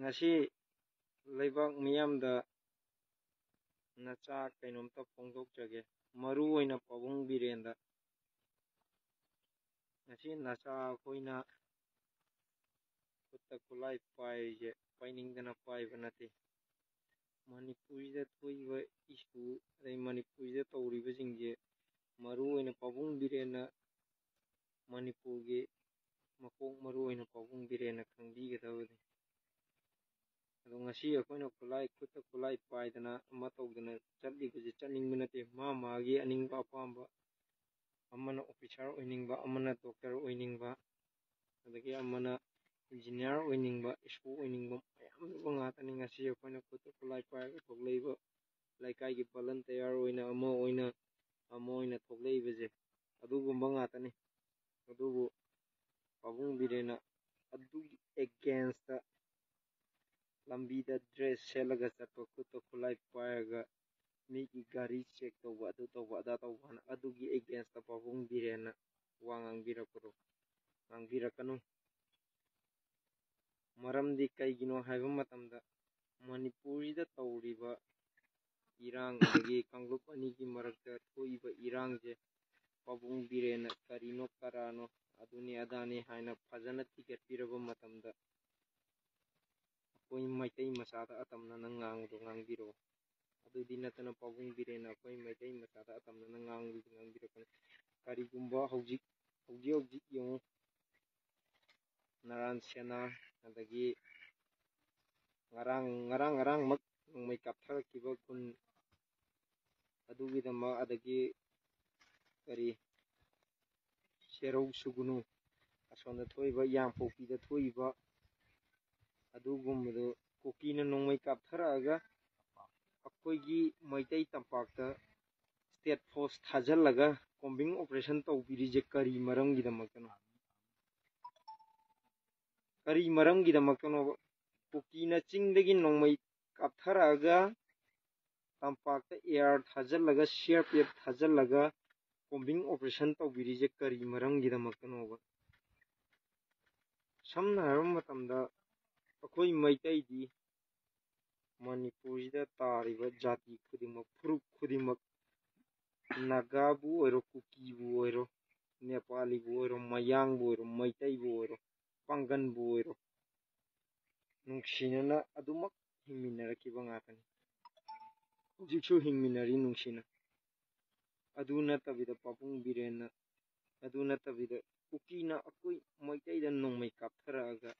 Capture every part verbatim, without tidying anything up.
ꯉꯁꯤ ꯂꯩꯕꯥꯛ ꯃꯤꯌꯥꯝꯗ ꯅꯆꯥ ꯀꯩꯅꯣꯝꯇ ꯐꯣꯡꯗꯣꯛꯆꯒꯦ꯫ ꯃꯔꯨ ꯑꯣꯏꯅ ꯄꯥꯕꯨꯡ ꯕꯤꯔꯦꯟꯗ꯫ ꯉꯁꯤ ꯅꯆꯥ ꯑꯩꯈꯣꯏꯅ ꯈꯨꯠꯇ ꯈꯨꯠꯂꯥꯏ ꯄꯥꯏꯔꯤꯁꯦ ꯄꯥꯏꯅꯤꯡꯗꯅ ꯄꯥꯏꯕ ꯅꯠꯇꯦ꯫ ꯃꯅꯤꯄꯨꯔꯁꯤꯗ ꯊꯣꯛꯏꯕ ꯏꯁꯨ, ꯑꯗꯩ ꯃꯅꯤꯄꯨꯔꯁꯤꯗ ꯇꯧꯔꯤꯕꯁꯤꯡꯁꯦ ꯃꯔꯨ ꯑꯣꯏꯅ ꯄꯥꯕꯨꯡ ꯕꯤꯔꯦꯟꯅ, ꯃꯅꯤꯄꯨꯔꯒꯤ ꯃꯀꯣꯛ ꯃꯔꯨ ꯑꯣꯏꯅ ꯄꯥꯕꯨꯡ ꯕꯤꯔꯦꯟꯅ ꯈꯪꯕꯤꯒꯗꯕꯅꯤ꯫ ꯑꯗꯣ ꯉꯁꯤ ꯑꯩꯈꯣꯏꯅ ꯈꯨꯠꯂꯥꯏ, ꯈꯨꯠꯇ ꯈꯨꯠꯂꯥꯏ ꯄꯥꯏꯗꯅ ꯑꯃ ꯇꯧꯗꯅ ꯆꯠꯂꯤꯕꯁꯦ ꯆꯠꯅꯤꯡꯕ ꯅꯠꯇꯦ꯫ ꯃꯥ ꯃꯥꯒꯤ ꯑꯅꯤꯡꯕ ꯑꯄꯥꯝꯕ, ꯑꯃꯅ ꯑꯣꯐꯤꯁꯥꯔ ꯑꯣꯏꯅꯤꯡꯕ, ꯑꯃꯅ ꯗꯣꯛꯇꯔ ꯑꯣꯏꯅꯤꯡꯕ, ꯑꯗꯒꯤ ꯑꯃꯅ ꯏꯟꯖꯤꯅꯤꯌꯥꯔ ꯑꯣꯏꯅꯤꯡꯕ, ꯏꯁꯣ ꯑꯣꯏꯅꯤꯡꯕ ꯃꯌꯥꯝ ꯂꯩꯕ ꯉꯥꯛꯇꯅꯤ꯫ ꯉꯁꯤ ꯑꯩꯈꯣꯏꯅ ꯈꯨꯠꯇ ꯈꯨꯠꯂꯥꯏ ꯄꯥꯏꯔꯒ ꯊꯣꯛꯂꯛꯏꯕ, ꯂꯩꯀꯥꯏꯒꯤ ꯚꯣꯂꯟꯇꯤꯌꯥꯔ ꯑꯣꯏꯅ, ꯑꯃ ꯑꯣꯏꯅ, ꯑꯃ ꯑꯣꯏꯅ ꯊꯣꯛꯂꯛꯏꯕꯁꯦ ꯑꯗꯨꯒꯨꯝꯕ ꯉꯥꯛꯇꯅꯤ꯫ ꯑꯗꯨꯕꯨ ꯄꯥꯕꯨꯡ ꯕꯤꯔꯦꯟꯅ ꯑꯗꯨꯒꯤ ꯑꯦꯒꯦꯟꯁꯇ ꯂꯝꯕꯤꯗ ꯗ꯭ꯔꯦꯁ ꯁꯦꯠꯂꯒ ꯆꯠꯄ, ꯈꯨꯠꯇ ꯈꯨꯠꯂꯥꯏ ꯄꯥꯏꯔꯒ ꯃꯤꯒꯤ ꯒꯥꯔꯤ ꯆꯦꯛ ꯇꯧꯕ, ꯑꯗꯨ ꯇꯧꯕ, ꯑꯗꯥ ꯇꯧꯕ ꯍꯥꯏꯅ ꯑꯗꯨꯒꯤ ꯑꯦꯒꯦꯟꯁꯇ ꯄꯥꯕꯨꯡ ꯕꯤꯔꯦꯟꯅ ꯋꯥ ꯉꯥꯡꯕꯤꯔꯛꯄꯗꯣ ꯉꯥꯡꯕꯤꯔꯛꯀꯅꯨ꯫ ꯃꯔꯝꯗꯤ ꯀꯩꯒꯤꯅꯣ ꯍꯥꯏꯕ ꯃꯇꯝꯗ ꯃꯅꯤꯄꯨꯔꯁꯤꯗ ꯇꯧꯔꯤꯕ ꯏꯔꯥꯡ, ꯑꯗꯒꯤ ꯀꯥꯡꯂꯨꯞ ꯑꯅꯤꯒꯤ ꯃꯔꯛꯇ ꯊꯣꯛꯏꯕ ꯏꯔꯥꯡꯁꯦ ꯄꯥꯕꯨꯡ ꯕꯤꯔꯦꯟꯅ ꯀꯔꯤꯅꯣ ꯀꯔꯥꯅꯣ, ꯑꯗꯨꯅꯤ ꯑꯗꯥꯅꯤ ꯍꯥꯏꯅ ꯐꯖꯅ ꯊꯤꯒꯠꯄꯤꯔꯕ ꯃꯇꯝꯗ ꯑꯩꯈꯣꯏ ꯃꯩꯇꯩ ꯃꯆꯥꯗ ꯑꯇꯝꯅꯅ ꯉꯥꯡꯕꯗꯣ ꯉꯥꯡꯕꯤꯔꯛꯑꯣ꯫ ꯑꯗꯨꯗꯤ ꯅꯠꯇꯅ ꯄꯥꯕꯨꯡ ꯕꯤꯔꯦꯟꯅ ꯑꯩꯈꯣꯏ ꯃꯩꯇꯩ ꯃꯆꯥꯗ ꯑꯇꯝꯅꯅ ꯉꯥꯡꯕꯗꯤ ꯉꯥꯡꯕꯤꯔꯛꯀꯅꯤ꯫ ꯀꯔꯤꯒꯨꯝꯕ ꯍꯧꯖꯤꯛ, ꯍꯧꯖꯤꯛ ꯍꯧꯖꯤꯛ ꯌꯦꯡꯉꯨ, ꯅꯔꯥꯟ ꯁꯦꯅꯥ, ꯑꯗꯒꯤ ꯉꯔꯥꯡ, ꯉꯔꯥꯡ, ꯉꯔꯥꯡꯃꯛ ꯅꯣꯡꯃꯩ ꯀꯥꯞꯊꯔꯛꯈꯤꯕ ꯈꯨꯟ ꯑꯗꯨꯒꯤꯗꯃꯛ, ꯑꯗꯒꯤ ꯀꯔꯤ, ꯁꯦꯔꯧ ꯁꯨꯒꯨꯅꯨ, ꯑꯁꯣꯝꯗ ꯊꯣꯛꯏꯕ ꯌꯥꯡꯄꯣꯛꯄꯤꯗ ꯊꯣꯛꯏꯕ ꯑꯗꯨꯒꯨꯝꯕꯗꯣ, ꯀꯨꯀꯤꯅ ꯅꯣꯡꯃꯩ ꯀꯥꯞꯊꯔꯛꯑꯒ ꯑꯩꯈꯣꯏꯒꯤ ꯃꯩꯇꯩ ꯇꯝꯄꯥꯛꯇ ꯁ꯭ꯇꯦꯠ ꯐꯣꯔꯁ ꯊꯥꯖꯤꯜꯂꯒ ꯀꯣꯝꯕꯤꯡ ꯑꯣꯄꯔꯦꯁꯟ ꯇꯧꯕꯤꯔꯤꯁꯦ ꯀꯔꯤ ꯃꯔꯝꯒꯤꯗꯃꯛꯇꯅꯣ? ꯀꯔꯤ ꯃꯔꯝꯒꯤꯗꯃꯛꯇꯅꯣꯕ? ꯀꯨꯀꯤꯅ ꯆꯤꯡꯗꯒꯤ ꯅꯣꯡꯃꯩ ꯀꯥꯞꯊꯔꯛꯑꯒ ꯇꯝꯄꯥꯛꯇ ꯑꯦꯌꯥꯔ ꯊꯥꯖꯤꯜꯂꯒ, ꯁꯤ ꯑꯥꯔ ꯄꯤ ꯑꯦꯐ ꯊꯥꯖꯤꯜꯂꯒ ꯀꯣꯝꯕꯤꯡ ꯑꯣꯄꯔꯦꯁꯟ ꯇꯧꯕꯤꯔꯤꯁꯦ ꯀꯔꯤ ꯃꯔꯝꯒꯤꯗꯃꯛꯇꯅꯣꯕ? ꯁꯝꯅ ꯍꯥꯏꯔꯕ ꯃꯇꯝꯗ, ꯑꯩꯈꯣꯏ ꯃꯩꯇꯩꯗꯤ ꯃꯅꯤꯄꯨꯔꯁꯤꯗ ꯇꯥꯔꯤꯕ ꯖꯥꯇꯤ ꯈꯨꯗꯤꯡꯃꯛ, ꯐꯨꯔꯨꯞ ꯈꯨꯗꯤꯡꯃꯛ, ꯅꯥꯒꯥꯕꯨ ꯑꯣꯏꯔꯣ, ꯀꯨꯀꯤꯕꯨ ꯑꯣꯏꯔꯣ, ꯅꯦꯄꯥꯂꯤꯕꯨ ꯑꯣꯏꯔꯣ, ꯃꯌꯥꯡꯕꯨ ꯑꯣꯏꯔꯣ, ꯃꯩꯇꯩꯕꯨ ꯑꯣꯏꯔꯣ, ꯄꯥꯡꯒꯟꯕꯨ ꯑꯣꯏꯔꯣ, ꯅꯨꯡꯁꯤꯅꯅ ꯑꯗꯨꯃꯛ ꯍꯤꯡꯃꯤꯟꯅꯔꯛꯈꯤꯕ ꯉꯥꯛꯇꯅꯤ꯫ ꯍꯧꯖꯤꯛꯁꯨ ꯍꯤꯡꯃꯤꯟꯅꯔꯤ ꯅꯨꯡꯁꯤꯅ꯫ ꯑꯗꯨ ꯅꯠꯇꯕꯤꯗ ꯄꯥꯕꯨꯡ ꯕꯤꯔꯦꯟꯅ, ꯑꯗꯨ ꯅꯠꯇꯕꯤꯗ ꯀꯨꯀꯤꯅ ꯑꯩꯈꯣꯏ ꯃꯩꯇꯩꯗ ꯅꯣꯡꯃꯩ ꯀꯥꯞꯊꯔꯛꯑꯒ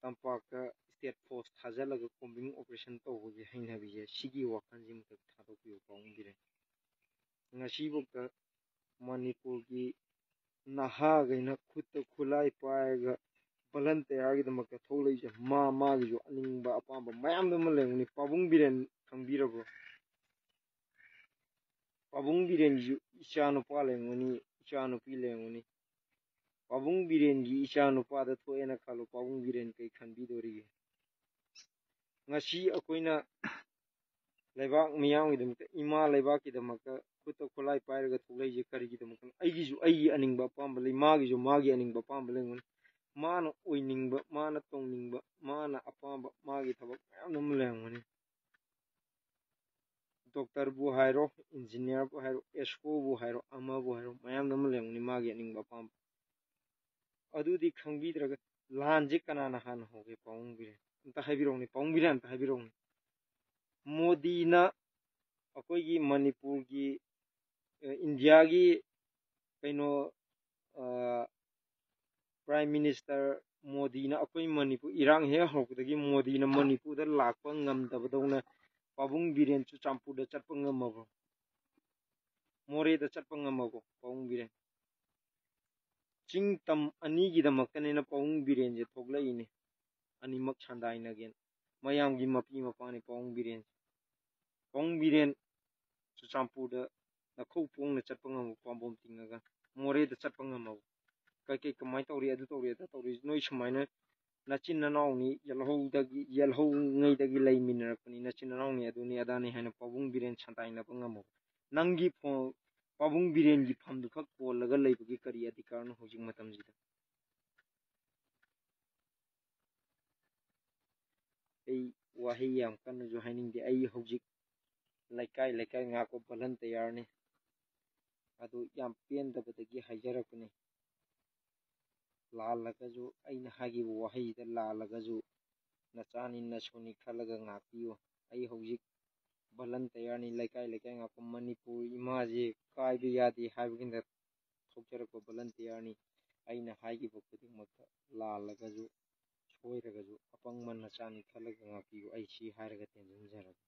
ꯇꯝꯄꯥꯛꯇ state force ꯊꯥꯖꯤꯜꯂꯒ combing operation ꯇꯧꯕꯒꯤ ꯍꯩꯅꯕꯤꯁꯦ, ꯁꯤꯒꯤ ꯋꯥꯈꯜꯁꯤꯃ ꯊꯥꯗꯣꯛꯄꯤꯌꯨ ꯄꯥꯕꯨꯡ ꯕꯤꯔꯦꯟ꯫ ꯉꯁꯤꯐꯥꯎꯗ ꯃꯅꯤꯄꯨꯔꯒꯤ ꯅꯍꯥꯈꯩꯅ ꯈꯨꯠꯇ ꯈꯨꯠꯂꯥꯏ ꯄꯥꯏꯔꯒ volunteerꯒꯤꯗꯃꯛꯇ ꯊꯣꯛꯂꯛꯏꯁꯦ, ꯃꯥ ꯃꯥꯒꯤꯁꯨ ꯑꯅꯤꯡꯕ ꯑꯄꯥꯝꯕ ꯃꯌꯥꯝꯗꯨ ꯑꯃ ꯂꯩꯔꯝꯒꯅꯤ꯫ ꯄꯥꯕꯨꯡ ꯕꯤꯔꯦꯟ ꯈꯪꯕꯤꯔꯕ꯭ꯔꯣ? ꯄꯥꯕꯨꯡ ꯕꯤꯔꯦꯟꯒꯤꯁꯨ ꯏꯆꯥ ꯅꯨꯄꯥ ꯂꯩꯔꯝꯒꯅꯤ, ꯏꯆꯥ ꯅꯨꯄꯤ ꯂꯩꯔꯝꯒꯅꯤ꯫ ꯄꯥꯕꯨꯡ ꯕꯤꯔꯦꯟꯒꯤ ꯏꯆꯥ ꯅꯨꯄꯥꯗ ꯊꯣꯛꯑꯦꯅ ꯈꯜꯂꯣ, ꯄꯥꯕꯨꯡ ꯕꯤꯔꯦꯟ ꯀꯩ ꯈꯟꯕꯤꯗꯣꯔꯤꯒꯦ? ꯉꯁꯤ ꯑꯩꯈꯣꯏꯅ ꯂꯩꯕꯥꯛ ꯃꯤꯌꯥꯝꯒꯤꯗꯃꯛꯇ, ꯏꯃꯥ ꯂꯩꯕꯥꯛꯀꯤꯗꯃꯛꯇ ꯈꯨꯠꯇ ꯈꯨꯠꯂꯥꯏ ꯄꯥꯏꯔꯒ ꯊꯣꯛꯂꯛꯏꯁꯦ ꯀꯔꯤꯒꯤꯗꯃꯛꯇꯅꯣ? ꯑꯩꯒꯤꯁꯨ ꯑꯩꯒꯤ ꯑꯅꯤꯡꯕ ꯑꯄꯥꯝꯕ ꯂꯩ, ꯃꯥꯒꯤꯁꯨ ꯃꯥꯒꯤ ꯑꯅꯤꯡꯕ ꯑꯄꯥꯝꯕ ꯂꯩꯔꯝꯒꯅꯤ꯫ ꯃꯥꯅ ꯑꯣꯏꯅꯤꯡꯕ, ꯃꯥꯅ ꯇꯧꯅꯤꯡꯕ, ꯃꯥꯅ ꯑꯄꯥꯝꯕ, ꯃꯥꯒꯤ ꯊꯕꯛ ꯃꯌꯥꯝ ꯑꯃ ꯂꯩꯔꯝꯒꯅꯤ꯫ Doctorꯕꯨ ꯍꯥꯏꯔꯣ, engineerꯕꯨ ꯍꯥꯏꯔꯣ, ꯑꯦꯁ ꯑꯣꯕꯨ ꯍꯥꯏꯔꯣ, ꯑꯃꯕꯨ ꯍꯥꯏꯔꯣ, ꯃꯌꯥꯝ ꯑꯃ ꯂꯩꯔꯝꯒꯅꯤ ꯃꯥꯒꯤ ꯑꯅꯤꯡꯕ ꯑꯄꯥꯝꯕ꯫ ꯑꯗꯨꯗꯤ ꯈꯪꯕꯤꯗ꯭ꯔꯒ ꯂꯥꯟꯁꯦ ꯀꯅꯥꯅ ꯍꯥꯟꯅ ꯍꯧꯒꯦ? ꯄꯥꯕꯨꯡ ꯕꯤꯔꯦꯟ꯫ ꯑꯝꯇ ꯍꯥꯏꯕꯤꯔꯛꯎꯅꯦ, ꯄꯥꯕꯨꯡ ꯕꯤꯔꯦꯟ, ꯑꯝꯇ ꯍꯥꯏꯕꯤꯔꯛꯎꯅꯦ꯫ ꯃꯣꯗꯤꯅ ꯑꯩꯈꯣꯏꯒꯤ ꯃꯅꯤꯄꯨꯔꯒꯤ, ꯑ, ꯏꯟꯗꯤꯌꯥꯒꯤ ꯀꯩꯅꯣ, ꯑ, Prime Minister ꯃꯣꯗꯤꯅ ꯑꯩꯈꯣꯏ ꯃꯅꯤꯄꯨꯔ ꯏꯔꯥꯡ ꯍꯦꯛ ꯍꯧꯔꯛꯄꯗꯒꯤ ꯃꯣꯗꯤꯅ ꯃꯅꯤꯄꯨꯔꯗ ꯂꯥꯛꯄ ꯉꯝꯗꯕꯗꯧꯅ ꯄꯥꯕꯨꯡ ꯕꯤꯔꯦꯟ ꯆꯨꯔꯆꯥꯟꯄꯨꯔꯗ ꯆꯠꯄ ꯉꯝꯃꯕꯣ? ꯃꯣꯔꯦꯗ ꯆꯠꯄ ꯉꯝꯃꯕꯣ ꯄꯥꯕꯨꯡ ꯕꯤꯔꯦꯟ? ꯆꯤꯡ ꯇꯝ ꯑꯅꯤꯒꯤꯗꯃꯛꯇꯅꯦꯅ ꯄꯥꯕꯨꯡ ꯕꯤꯔꯦꯟꯁꯦ ꯊꯣꯛꯂꯛꯏꯅꯦ꯫ ꯑꯅꯤꯃꯛ ꯁꯟꯗꯥꯏꯅꯒꯦꯅ꯫ ꯃꯌꯥꯝꯒꯤ ꯃꯄꯤ ꯃꯄꯥꯅꯤ ꯄꯥꯕꯨꯡ ꯕꯤꯔꯦꯟ꯫ ꯄꯥꯕꯨꯡ ꯕꯤꯔꯦꯟ ꯆꯨꯔꯆꯥꯟꯄꯨꯔꯗ ꯅꯈꯧ ꯄꯣꯡꯅ ꯆꯠꯄ ꯉꯝꯕ ꯄꯥꯝꯕꯣꯝ ꯇꯤꯡꯉꯒ, ꯃꯣꯔꯦꯗ ꯆꯠꯄ ꯉꯝꯃꯕ? ꯀꯩꯀꯩ ꯀꯃꯥꯏꯅ ꯇꯧꯔꯤ, ꯑꯗꯨ ꯇꯧꯔꯤ, ꯑꯗꯥ ꯇꯧꯔꯤ, ꯅꯣꯏ ꯁꯨꯃꯥꯏꯅ ꯅꯆꯤꯟ ꯅꯅꯥꯎꯅꯤ, ꯌꯦꯜꯍꯧꯗꯒꯤ, ꯌꯦꯜꯍꯧꯉꯩꯗꯒꯤ ꯂꯩꯃꯤꯟꯅꯔꯛꯄꯅꯤ, ꯅꯆꯤꯟ ꯅꯅꯥꯎꯅꯤ, ꯑꯗꯨꯅꯤ ꯑꯗꯥꯅꯤ ꯍꯥꯏꯅ ꯄꯥꯕꯨꯡ ꯕꯤꯔꯦꯟ ꯁꯟꯗꯥꯏꯅꯕ ꯉꯝꯃꯕ? ꯅꯪꯒꯤ ꯐꯣ-, ꯄꯥꯕꯨꯡ ꯕꯤꯔꯦꯟꯒꯤ ꯐꯝꯗꯨ ꯈꯛ ꯀꯣꯜꯂꯒ ꯂꯩꯕꯒꯤ ꯀꯔꯤ ꯑꯙꯤꯀꯥꯔꯅꯣ ꯍꯧꯖꯤꯛ ꯃꯇꯝꯁꯤꯗ? ꯑꯩ ꯋꯥꯍꯩ ꯌꯥꯝ ꯀꯟꯅꯁꯨ ꯍꯥꯏꯅꯤꯡꯗꯦ꯫ ꯑꯩ ꯍꯧꯖꯤꯛ ꯂꯩꯀꯥꯏ ꯂꯩꯀꯥꯏ ꯉꯥꯛꯄ ꯚꯣꯂꯟꯇꯤꯌꯥꯔꯅꯤ꯫ ꯑꯗꯨ ꯌꯥꯝ ꯄꯦꯟꯗꯕꯗꯒꯤ ꯍꯥꯏꯖꯔꯛꯄꯅꯤ꯫ ꯂꯥꯜꯂꯒꯁꯨ, ꯑꯩꯅ ꯍꯥꯏꯈꯤꯕ ꯋꯥꯍꯩꯁꯤꯗ ꯂꯥꯜꯂꯒꯁꯨ, ꯅꯆꯥꯅꯤ ꯅꯁꯨꯅꯤ ꯈꯜꯂꯒ ꯉꯥꯛꯄꯤꯌꯨ꯫ ꯑꯩ ꯍꯧꯖꯤꯛ ꯚꯣꯂꯟꯇꯤꯌꯥꯔꯅꯤ, ꯂꯩꯀꯥꯏ ꯂꯩꯀꯥꯏ ꯉꯥꯛꯄ, ꯃꯅꯤꯄꯨꯔ ꯏꯃꯥꯁꯦ ꯀꯥꯏꯕ ꯌꯥꯗꯦ ꯍꯥꯏꯕꯒꯤꯗ ꯊꯣꯛꯆꯔꯛꯄ ꯚꯣꯂꯟꯇꯤꯌꯥꯔꯅꯤ꯫ ꯑꯩꯅ ꯍꯥꯏꯈꯤꯕ ꯈꯨꯗꯤꯡꯃꯛꯇ ꯂꯥꯜꯂꯒꯁꯨ, ꯁꯣꯏꯔꯒꯁꯨ, ꯑꯄꯪꯕ ꯅꯆꯥꯅꯤ ꯈꯜꯂꯒ ꯉꯥꯛꯄꯤꯌꯨ꯫ ꯑꯩ ꯁꯤ ꯍꯥꯏꯔꯒ ꯇꯦꯟꯖꯟꯖꯔꯒꯦ꯫